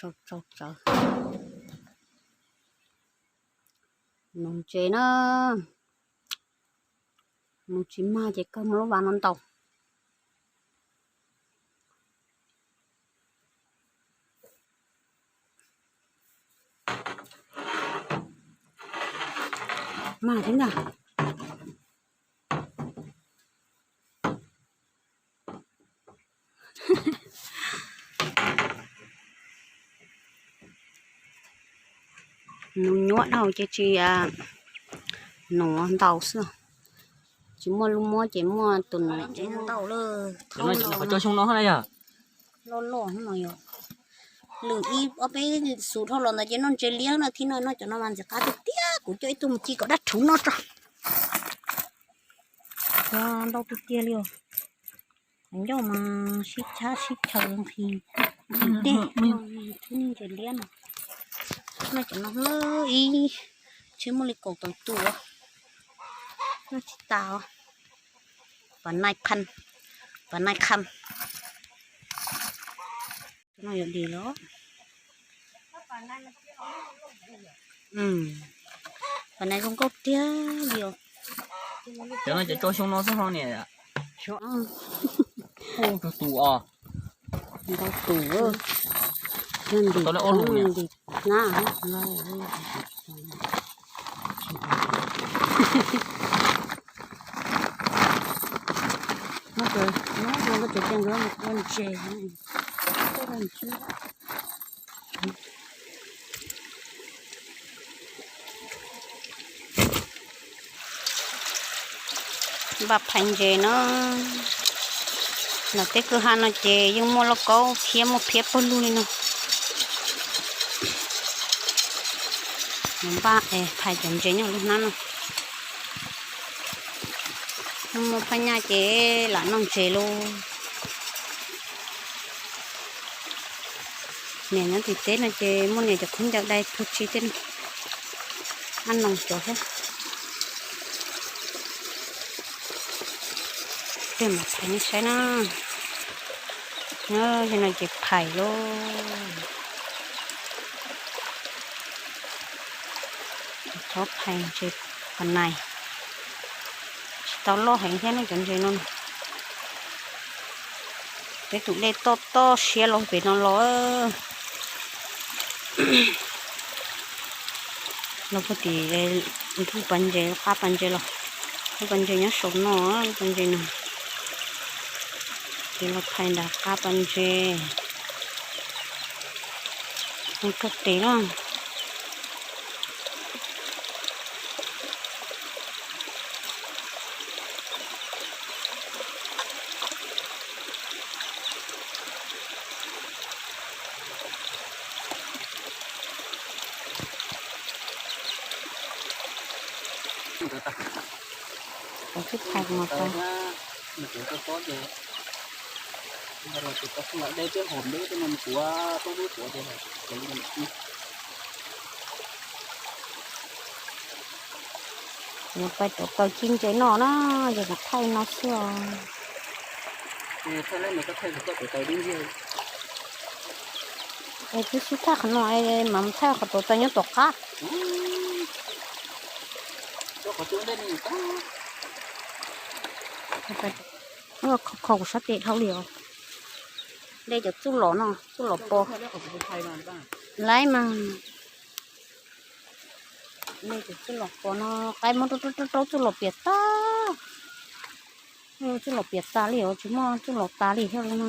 Tsaug tsaws. Nuv ntses na, nuv tsis mag ces kawg mus lub vas no ntaus. Mag thiab ntag. Nuv nyuaj dhau ces tsis, nuv ntaus xwb. Tsis muaj lub muab ces muaj tus nuv ntaus lawm. Cov xyoo no yog loj loj no yog lwm ib ob peb xus dhau los ntawd ces noj ntses liab no, thib no noj cov no mas ntxim qab tiag tiag. Kuv coj ib tug mus ci kom dab rhuv noj tso. Ntau tiag tiag li os. Qhov ncauj mas sib chab sib chaws nqhis dej, tib ntses liab no. Noj cov no ib tsheb muaj li kaum tawm tus, noj tsis tas. Pas nai kham, pas nai kham. No yog dis los. Pas nai zoo nkauj tiag li os. Cov no ces tso xyoo no xwb ho niam. Tus tus os. Ntau tus. Tau lawm ob lus niam. Nab. Nkauj ces nkauj ua ntses. Npaj phais ntses no. Nram teb kwj ha no ces yeej muaj lauj kaub thiab muaj phiab pawg lug li no. Npaj phais cov ntses nyob lub hnab no. Muaj phaj nyaj ces lam noj ntses lauj. Niam nyob tim teb no ces muaj niam cov khaub ncaws dai pug tsi tej no. Ab noo cov thiab. Tej mam phais nej saib na. Nyob li no ces phais lauj. Txhob phais ntses pas nais. Tsis tau loj heev thiab ne cov ntses no. Peb tus dej toj toj siab los pem no los. Los puag tim ntug pas ntses, qab pas ntses los. Lub pas ntses nyob saum no, lub pas ntses no. Ces los phais nram qab pas ntses. Mus rau tim no. Tus tib phais mas tau. Kuv pais tuav taws ci ntses noj na, ces kuv thaij no xwb os. Es twb sib thaij qhov no es mam mus thaij qhov tuav taws nyob tom qab. Kho kho kuv sab tes dhau li os. Dej cov txuj lom no, txuj lom pos. Laib mas. Dej cov txuj lom pos no qaib muab rau rau txuj lom piam tag. Txuj lom piam tas li os, tsis muaj txuj lom tas li thiab no.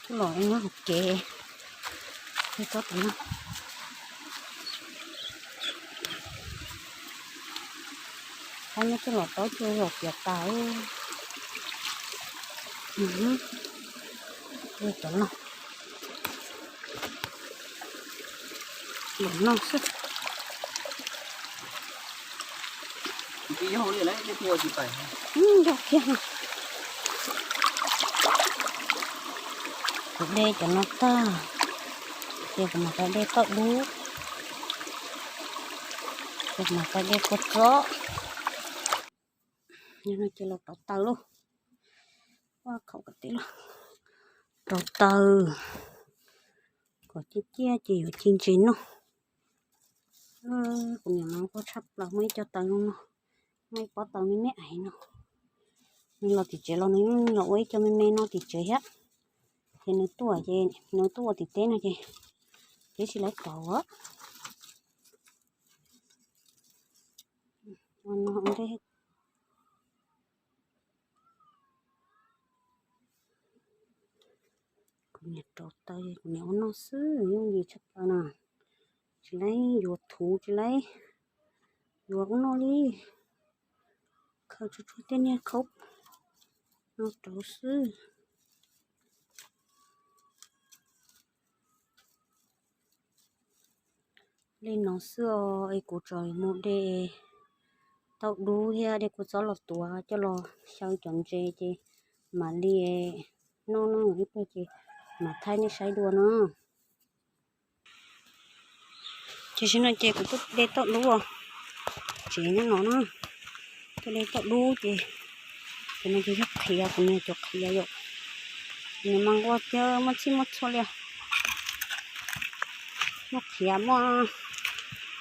Txuj lom nyob hauv kev, txhob tau no. Qaib muab txuj lom rau txuj lom piam tas. Cov no, cov no xwb. Yog kiag, kuv de cov no tag, ces kuv mam pais de tauj dub, ces kuv mam pais de kua txob. Yog no ces los rauv taws lauj. Khaum kom tib los rau taws kom ciaj ciaj ces yuav ci ntses noj. Kuv niam mas quaj tshaj plaws, muaj ib co taws no no, muaj ib pob taws me me aiv no. Nws los tim tsev los nws yeej los ua ib co me me no tim tsev thiab. Ces nws tuaj ces nws tuaj ua tim teb no ces peb tsis laiv rauv. Kuv niam rauv taws kuv niam ua noj xwb, yooj yim tshaj plaws na. Tsis laiv yuav thuv, tsis laiv yuav ub no li. Khaws tsuag tsuag tej niag khaub no rauv xwb. Li no xwb os, es kuv tseem mus de tauj dub thiab de kua txob los tuav coj los xyaw cov ntses ces mam li noj no, ib pliag ces mam thaij nej saib dua no. Ces tam sim no ces kuv tuaj de tauj dub os, tsev nyob no na. Tuaj de tauj dub ces, ces no ces yog qhiav, kuv niam cov qhiav yom, nws mas nquag thiab muaj txhij muaj txhua li. Muaj qhiav, muaj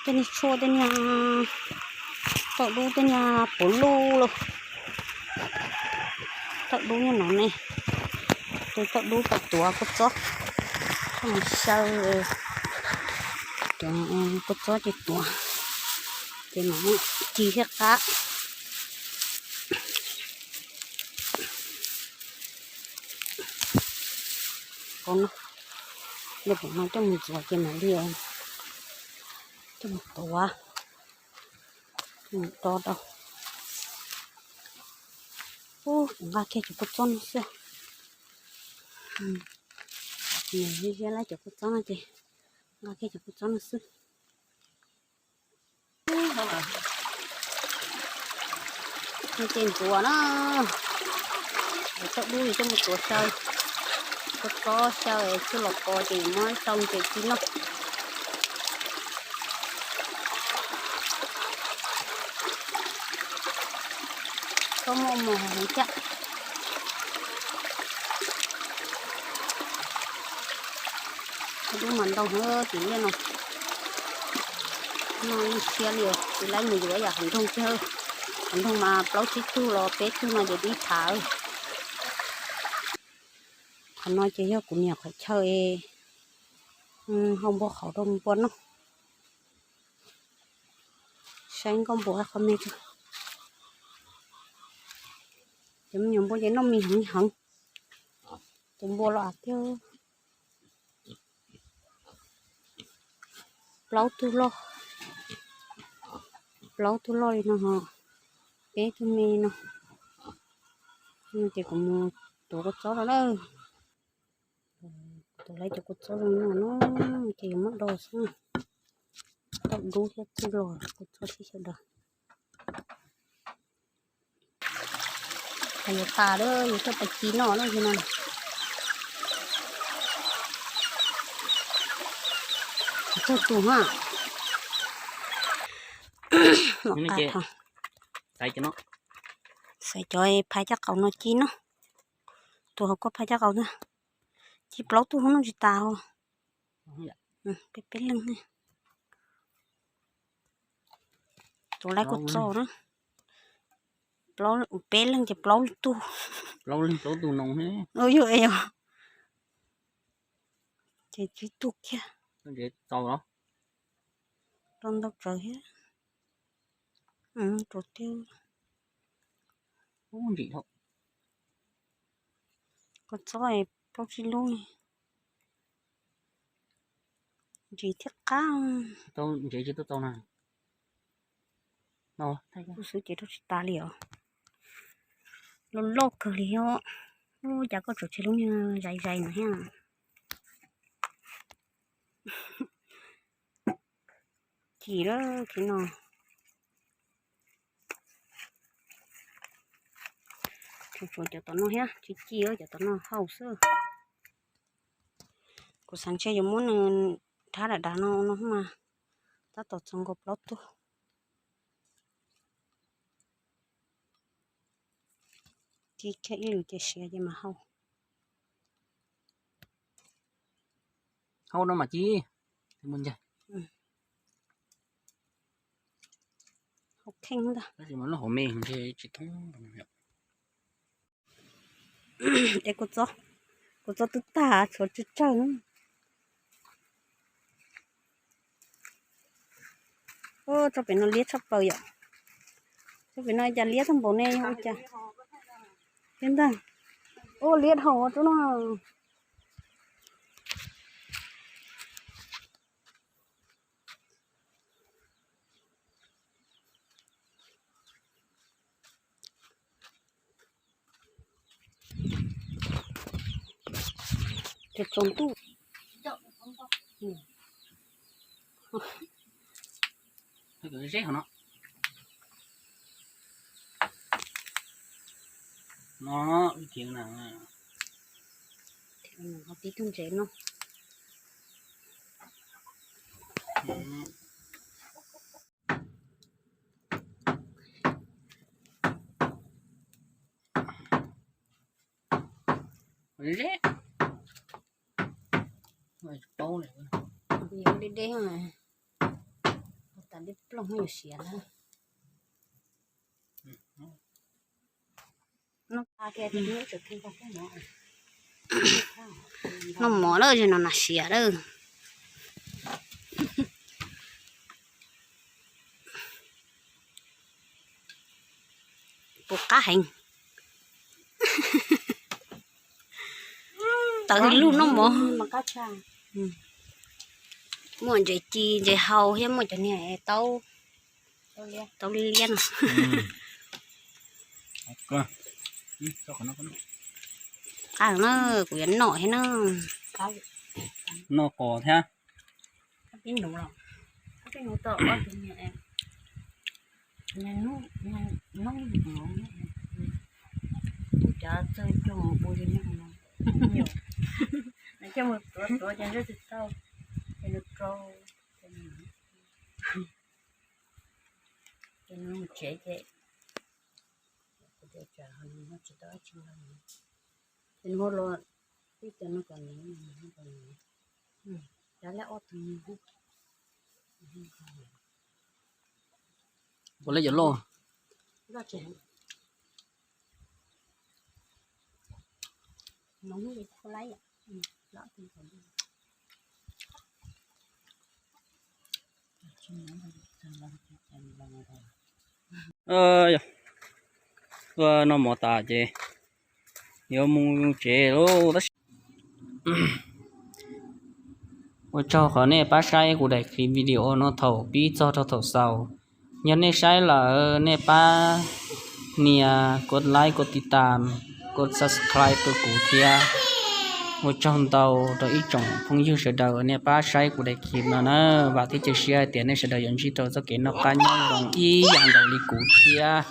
tej niag tshuaj, tej niag tauj dub, tej niag puav luj los. Tauj dub nyob no ne, ces tauj dub tau tuav kua txob, xyaw cov kua txob ces tuav, ces mam ci thiaj qab. Kauv no, de pem no coj mus ntxuav ces mam li coj mus tuav, coj mus do rau. Ub, kuv nqa kiag cov kua txob no xwb. Nws ziab ziab lawm cov kua txob no ces nqa kiag cov kua txob no xwb. Ces ntxuav na, tauj dub coj mus tuav xyaw, kua txob xyaw txuj los pov ces muab tau ntses ci noj. Txob muaj mos heev thiab. Tauj dub mas ntau heev tim liaj no. Noj ib siab li, tsis laib mus yuav yam hauv nroog thiab. Hauv nroog mas plaub tsib tug los peb tug no ces dib thav. Qhov no ces yog kuv niam qhov chaw es hau npua qhauv rau npua noj. Saib nkauj npua qhov me tso. Cov me nyuam npua ces noj mis heev heev. Tus npua los tiag. Plaub tug loj, plaub tug loj li no ho, peb tug me no. Ces kuv mus tuav kua txob rau na. Tuav lawv cov kua txob zoo no no, ces yuav muab do xwb. Tauj dub thiab txuj los kua txob sib xyaw daws. Yuav tas lawm, yuav coj pais ci noj lawm no. Txog tus ha. Xaiv cov phais caj qaum no ci no. Tus hauv koj phais caj qaum na. Ci plaub tug no tsis tas. Peb peb leeg. Tus laib kua txob na. Peb leeg ces plaub tug. Plaub leeg plaub tug no. Yog es yog. Ces tsib tug kiag. Rau ntau tsawv thiab. Rau tiag. Ntsim kua txob plaub tsib lub. Ntsim thiab qab. Ntsim tsis tau tau na. Kuv xwb ces rau tsis tas li os. Loj loj kawg li os. Ua cas koj tsuas tseg lub niag zais zais no thiab. Chim lawm khib no. Tsuas tsuas cov tom no thiab, tsis ci cov tom no hau xwb. Kuv xav ntshe yuav muab nws rhab dav dav no no mas tab tom txog nkaus plaub tug. Ci kiag ib lus ces siav ces mas hau. Hau no mas ci, mus ncaig. Hau kheej ntag. Tab sis mas lub hauv me ntshe tsis thoob. Es kuv txob twb tag tshuav tsawg tsawg. Tsob pem no liab tshaj plaws yom. Tsob pem no cas liab tag npaum ne, yog ua cas? Thiab ntag. Ua liab dhau tsob no. Ces tsaus ntuj. Zeb hov no. No, tib tug ntses no. Zeb. Paub deb deb, tas dib ploog yuav siav na. Noj mov lawm, zaum no nas siav lawm. Puas qab heev. Tawv hwj lug noj mov. Muaj ntses ci ntses hau thiab muaj cov niag taub, taub liab liab no. Qab na, kuv yuav noj thiab na. Noj qos thiab. Ua lawv yuav loj. Tuaj noj mov tas ces yuav mus tsev lauj. Tab sis ua tsaug qhov nej pab saib kuv daim clip video no thaum pib txog rau thaum xaus. Yog nej saib lawm nej pab nias kov like, kov tiv tam, kov subscribe rau kuv thiab. Ua tsaug ntau rau ib tsoom phooj ywg sawv daws nej pab saib kuv daim clip no na. Vam thiab cia siab hais tias nej sawv daws yuav ntsib rau txoj kev noj qab nyob zoo ib yam nkaus li kuv thiab.